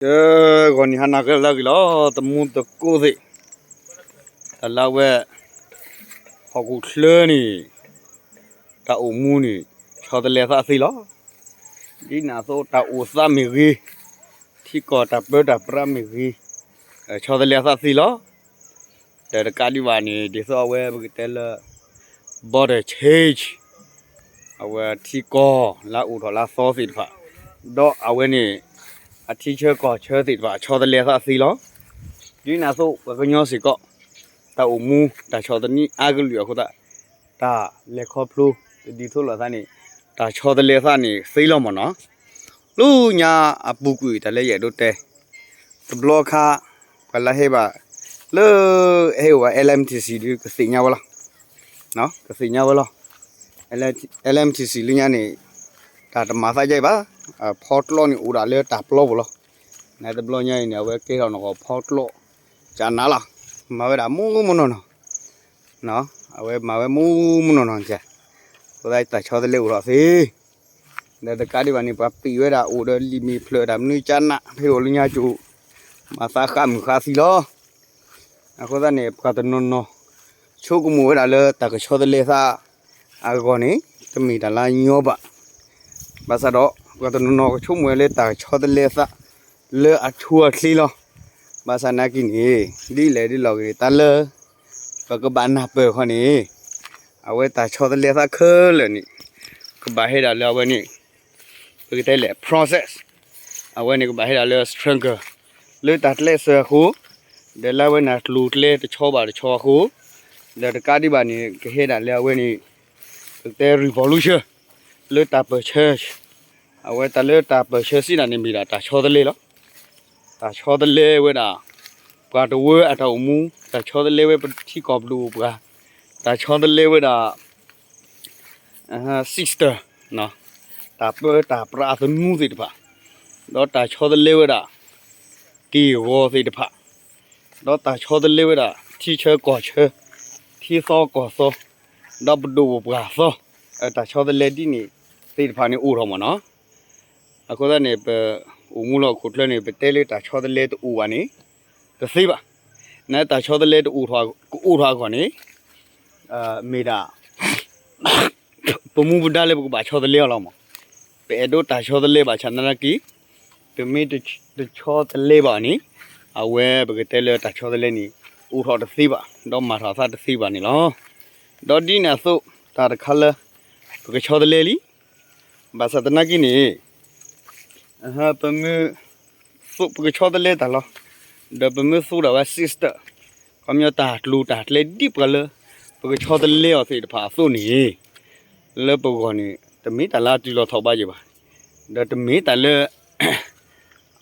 တဂီၤနံၤဟါနၤကလၢဂ့ၤလီၤ တမူသကိးသ့ၣ်, တၢ်လၢဝဲ ဟီၣ်ခိၣ်ချၢန့ၣ် တၢ်အိၣ်မူန့ၣ် ဆီတလဲသးသ့လီၤ. ဒ်န့ၣ်အသိးတၢ်အိၣ်သးမ့ၢ်ဂ့ၤ, ထံကီၢ်တၢ်ပၢတၢ်ပြးမ့ၢ်ဂ့ၤ, ဆီတလဲသးသ့လီၤ. ဒီးတကးဒံးဘၣ်န့ၣ် ဒ်သိးအဝဲပကတဲလၢ border change အဝဲထံကီၢ်လၢအအိၣ်ထီၣ်လၢအသီသ့ၣ်တဖၣ်, ဒီးအဝဲန့ၣ် အထံဆၢကီၢ်ဆၢသ့ၣ်တဖၣ် ဆီတလဲသးသ့လီၤ. ဒ်န့ၣ်အသိး ပှၤကညီစ့ၢ်ကီး တၢ်အိၣ်မူ တၢ်ဆီၣ်သနံးအါကလုာ်အဃိသတး တၢ်လဲၤခီဖျိ တဒ်သိးလိာ်သးန့ၣ် တၢ်ဆီတလဲသးန့ၣ်သ့လီၤမ့ၢ်နီၤ. လၢညါအပူၤကွံာ်တၢ်လၢယအဲၣ်ဒိးတဲ တဘျီခါ ပှၤလၢဟဲဘၣ် လၢ ဟဲအိၣ်ဘၣ် LMTC ဒီး ကသ့ၣ်ညါဝဲလီၤ. ကသ့ၣ်ညါဝဲလီၤ. LMTC လၢညါန့ၣ် တၢ်တမၤသးဒ်အံၤဘၣ်. ဖီကျိးန့ၣ်အိၣ်ဒၣ်လၢတၢ်ပျီပူၤလီၤ. နတဘျီညါအံၤန့ၣ် အဝဲကဲထီၣ်နကီၢ်ဖီကျိး ကနၤလီၤ. မၤဝဲဒၣ်မူမူနီၢ်နီၢ် အဝဲမၤဝဲမူမူနီၢ်နီၢ်ကဲ, အဃိသတးတၢ်ဆီတလဲအိၣ်ထီၣ်သ့, ဒီးတကးဒံးဘၣ်န့ၣ် ပှၤပံးဝဲဒၣ်အိၣ်ဒီးလံာ်မ့ၢ်ဖျၢၣ်တၢ်မနုၤကနး ဖဲအိၣ်လၢညါကၠိ မၤသးဃးမုာ်ဃးသံလီၤ. အဃိသတးန့ၣ် ပှၤတနီၤနီၤ ဆိကမိၣ်ဝဲဒၣ်လၢတၢ်ကဆီတလဲသးအဂီၢ်န့ၣ် တမ့ၢ်တၢ်လၢညီဘၣ်. ဘၣ်ဆၣ်ဒီး ပှၤတနီၤနီၤကဆိကမိၣ်ဝဲလၢတၢ်ကဆီတလဲသး လၢအဆိအချ့လီၤ. ဘၣ်ဆၣ်နာ်က့န့ၣ် ဒ်လဲၣ်ဒ်လဲၣ်ဂ့ၤန့ၣ် တၢ်လၢ ပကဘၣ်နၢ်ပၢၢ်ခီန့ၣ် အဝဲတၢ်ဆီတလဲသးခဲလၢာ်န့ၣ် ကဘၣ်ဟဲဒၣ်လၢအဝဲန့ၣ် ပကတဲလဲၣ် process အဝဲန့ၣ်ကဘၣ်ဟဲဒၣ်လၢ struggle လၢတၢ်ကျဲးစၢးအဃိ, ဒီးလၢအဝဲန့ၣ်ကျိၤကျဲတဆီဘၣ်တဆီအဃိ, ဒီးတကးဒံးဘၣ်န့ၣ် ကဟဲဒၣ်လၢအဝဲန့ၣ် ပကတဲ revolution လၢတၢ်ပၢၢ်ဆၢ, အဝဲတၢ်လၢတၢ်ပၢၢ်ဆၢစံးဒၣ်န့ၣ် မ့ၢ်ဒၣ်တၢ်ဆီတလဲလီၤ. တၢ်ဆီတလဲဝဲဒၣ် ပှၤတဝၢအတၢ်အိၣ်မူ, တၢ်ဆီတလဲဝဲပထံကီၢ်ပဒိၣ်ပှၤ, တၢ်ဆီတလဲဝဲဒၣ် system တၢ်ပၢတၢ်ပြးအသနူသ့ၣ်တဖၣ်, ဒီးတၢ်ဆီတလဲဝဲဒၣ် က့ၢ်ဂီၤသ့ၣ်တဖၣ်, ဒီးတၢ်ဆီတလဲဝဲဒၣ် ထံဆၢကီၢ်ဆၢ, ထံသီကီၢ်သီ, ဒီးပဒိၣ်ပပှၢ်သီ, တၢ်ဆီတလဲဒ်န့ၣ်သ့ၣ်တဖၣ်န့ၣ်အိၣ်ထီၣ်မ့ၢ်နီၤ. အဃိသတးန့ၣ် ပအိၣ်မူလၢဟီၣ်ခိၣ်ချၢန့ၣ် ပတဲလၢတၢ်ဆီတလဲတအိၣ်ဘၣ်န့ၣ် တသ့ဘၣ်. နတၢ်ဆီတလဲတအိၣ်ထီၣ် ကအိၣ်ထီၣ်အဂီၢ်န့ၣ် မ့ၢ်ဒၣ် ပမူပဒါလၢပကဘၣ်ဆီတလဲအီၤလီၤမး. ပအဲၣ်ဒိးတၢ်ဆီတလဲဘၣ်ဆၣ်သနာ်က့ ပမ့ၢ်တဆီတလဲဘၣ်န့ၣ် အဝဲပကတဲလၢတၢ်ဆီတလဲန့ၣ် အိၣ်ထီၣ်တသ့ဘၣ် ဒီးမၤထီၣ်သးတသ့ဘၣ်န့ၣ်လီၤ. ဒီးဒ်န့ၣ်အသိး တၢ်တခါလၢ ပကဆီတလဲလံ ဘၣ်ဆၣ်သနာ်က့န့ၣ် ပမ့ၢ် ပကဆီတလဲတၢ်လီၤ. ဒီးပမ့ၢ်သူဒၣ်ဝဲ system ခီပညီတၢ်ကျိၤတၢ်ကျဲဒ်ပှၤလၢ ပကဆီတလဲအီၤသ့ၣ်တဖၣ်အသိးန့ၣ် လၢပဂီၢ်န့ၣ် တမ့ၢ်တၢ်လၢအတုၤလီၤထီၣ်ဘးယံၤဘၣ်. ဒီးတမ့ၢ်တၢ်လၢ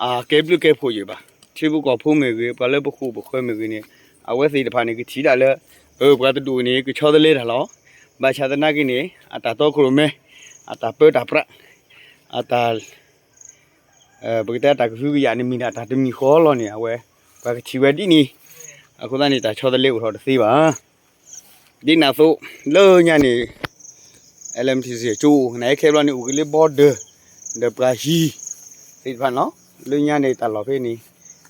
အကဲဘျုးကဲဖှိၣ်ယံၤဘၣ်. ထံဖိကီၢ်ဖိမ့ၢ်ဂ့ၤ ပှၤလၢပဃိၣ်ပဃၢၤမ့ၢ်ဂ့ၤန့ၣ် အဝဲသ့ၣ်တဖၣ်န့ၣ် ကထံၣ်ဒၣ်လၢ ပှၤတဒူၣ်န့ၣ် ကဆီတလဲတၢ်လီၤ. ဘၣ်ဆၣ်သနာ်က့န့ၣ် အတၢ်တီခိၣ်ရိၣ်မဲ အတၢ်ပၢတၢ်ပြး အတၢ် ပကတဲတၢ်ကဟုကယာ်န့ၣ် မ့ၢ်ဒၣ်တၢ်တမံၤဃီလီၤန့ၣ် အဝဲ ပှၤကထံၣ်ဝဲဒ်န့ၣ်. အဃိသတးန့ၣ် တၢ်ဆီတလဲအိၣ်ထီၣ်တသ့ဘၣ်. ဒ်န့ၣ်အသိး လၢညါန့ၣ် LMTC ကၠိအိၣ် နဟဲခဲဘျီန့ၣ် အိၣ်က့ၤလၢ border ဒီးပှၤဟံးသ့ၣ်တဖၣ်နီၤ. လၢညါန့ၣ် တၢ်လီၢ်ဖဲန့ၣ်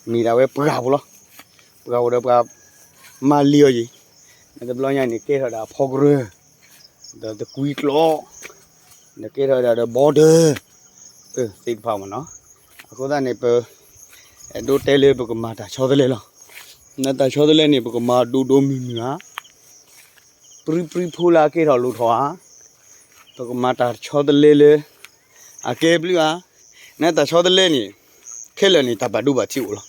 မ့ၢ်ဒၣ်ဝဲပှၢ်ပူၤလီၤ. ပှၢ်ပူၤဒီးပှၤမၤလံၤအီၤယံၤ, နတဘျီညါန့ၣ် ကဲထီၣ်ဒၣ်ဖီကရၢ ဒီးတကွံကျိာ် ဒီးကဲထီၣ်ဒၣ်ဒီး border သ့ၣ်တဖၣ်မ့ၢ်နီၤ. အဃိသတးန့ၣ် ပ အဲၣ်ဒိးတဲလၢပကမၤတၢ်ဆီတလဲလီၤ. နတၢ်ဆီတလဲန့ၣ် ပကမၤဒိၣ်ဒိၣ်မုၢ်မုၢ်ဧါ, ပြံပြံဖိလၢအကဲထီၣ်လိၣ်ထီၣ်ဧါ, ပကမၤတၢ်ဆီတလဲလၢ အကဲဘျုးဧါ. နတၢ်ဆီတလဲန့ၣ် ခဲလၢာ်န့ၣ် တၢ်ဘၣ်ဒိဘၣ်ထံးအိၣ်လီ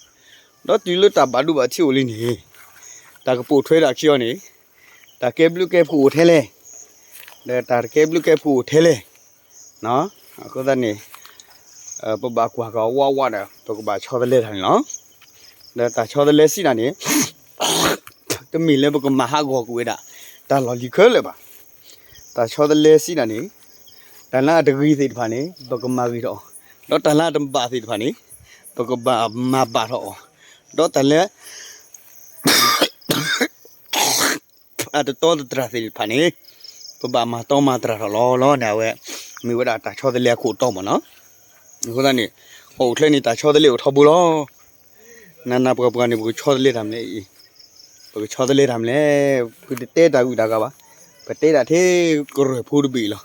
ၤ. ဒီးတုၤလၢတၢ်ဘၣ်ဒိဘၣ်ထံးအိၣ်လံန့ၣ် တၢ်ကပိာ်ထွဲဒၣ်ခံအီၤန့ၣ် တၢ်ကဲဘျုးကဲဖှိၣ်အိၣ်ထဲလဲၣ်, ဒီးတၢ်တကဲဘျုးကဲဖှိၣ်အိၣ်ထဲလဲၣ် အဃိသတးန့ၣ် ပဘၣ်ကွၢ်ကဝးဝးဒီး ပကဘၣ်ဆီတလဲတၢ်န့ၣ်လီၤ. ဒီးတၢ်ဆီတလဲစံးဒၣ်န့ၣ် တမ့ၢ်လၢပကမၤဟးဂီၤကွံာ်ဝဲဒၣ် တၢ်လီၢ်လံၤခဲလၢာ်ဘၣ်. တၢ်ဆီတလဲစံးဒၣ်န့ၣ် တၢ်လၢအတဂ့ၤသ့ၣ်တဖၣ်န့ၣ် ပကမၤဂ့ၤထီၣ်အီၤ, ဒီးတၢ်လၢအတဘၣ်သ့ၣ်တဖၣ်န့ၣ် ပကဘၣ်မၤဘၣ်ထီၣ်အီၤ, ဒီးတၢ်လၢ အတတီတတြၢ်သ့ၣ်တဖၣ်န့ၣ် ပဘၣ်မၤတီမၤတြၢ်ထီၣ်လီၤလီၤန့ၣ် အဝဲ မ့ၢ်ဝဲဒၣ်တၢ်ဆီတလဲအခိၣ်တီမ့ၢ်နီၤ. အဃိသတးန့ၣ် အိၣ်ချ့န့ၣ် တၢ်ဆီတလဲအိၣ်ထီဘိလီၤ. နၤနၤပှၤပှၤန့ၣ် ပကဆီတလဲတၢ်မနုၤလဲၣ်အံၤ, ပကဆီတလဲတၢ်မနုၤလဲၣ်, ပတတဲတၢ်ဂုၤတၢ်ဂၤဘၣ်, ပတဲတၢ်ထဲကရၢၢ်ဖိတဘ့ၣ်လီၤ.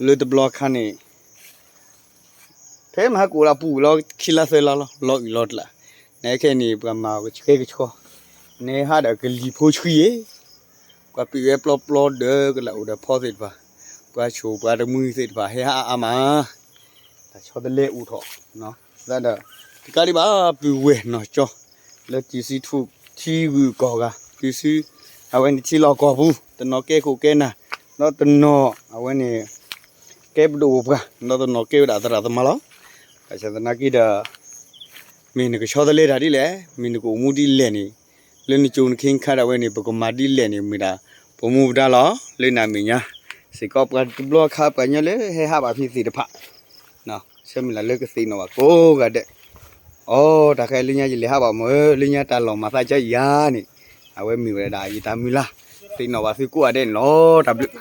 လၢတဘျီခါန့ၣ် ဖဲမဟါကအိၣ်လၢပူၤလီၤ ခံလါသၢလါလီၤ လီၤအုၣ်လီၤတလး, နခဲအံၤန့ၣ် ပှၤမၤအီၤကဆှဲကဆှီ, နဟးဒီးကလံၤဖိဆှံယဲ, ပှၤပ့ၤဝဲပျီပျီဒီးကလးအိၣ်ဒီးဖီသ့ၣ်တဖၣ်, ပှၤဆိၣ်ပှၤတမှံသ့ၣ်တဖၣ် ဟဲဟးအါမး, တၢ်ဆီတလဲအိၣ်ထီၣ်, သတးဒီး တကးဒံးဘၣ် ပုၢ်ဝဲၢ်နီၢ်ကၠီ လၢတုၤဆူထူၣ်ထံဂုၤကီၢ်ဂၤ တုၤဆူ အဝဲန့ၣ်ထံလီၢ်ကီၢ်ပူၤ တနီၤကဲခိၣ်ကဲနၢ်, ဒီးတနီၤအဝဲန့ၣ် ကဲပဒိၣ်ပပှၢ် ဒီးတနီၤကဲဝဲဒၣ်သရၣ်သမါလီၤ. ဘၣ်ဆၣ်သနာ်က့ဒီး မ့ၢ်နကဆီတလဲတၢ်ဒ်လဲၣ်, မ့ၢ်နကအိၣ်မူဒ်လဲၣ်န့ၣ်, လၢနကၠိနခ့နခါဒၣ်ဝဲန့ၣ် ပကမၤဒ်လဲၣ်န့ၣ် မ့ၢ်ဒၣ်ပမူပဒါလီၤ. လၢနၤမဲာ်ညါစ့ၢ်ကီး ပှၤတဘျီခါပှၤညီလၢဟဲဟးဘၣ်ဖဲသ့ၣ်တဖၣ် ဆၢမုၢ်လၢ်လၢကသ့ၣ်နီၣ်ဘၣ်ကိးဂၤဒဲး, အိ တၢ်ခဲလၢညါယလဲၤဟးဘၣ်မ့ၢ် လၢညါတၢ်လီၢ်မၤသးကၢယၤန့ၣ်, အဝဲမ့ၢ်ဝဲဒၣ်ယတၢ်မုၢ်လၢ်, သ့ၣ်နီၣ်ဘၣ်သုကိးဂၤဒဲးန့ၣ်လီၤ. တၢ်ဘျုး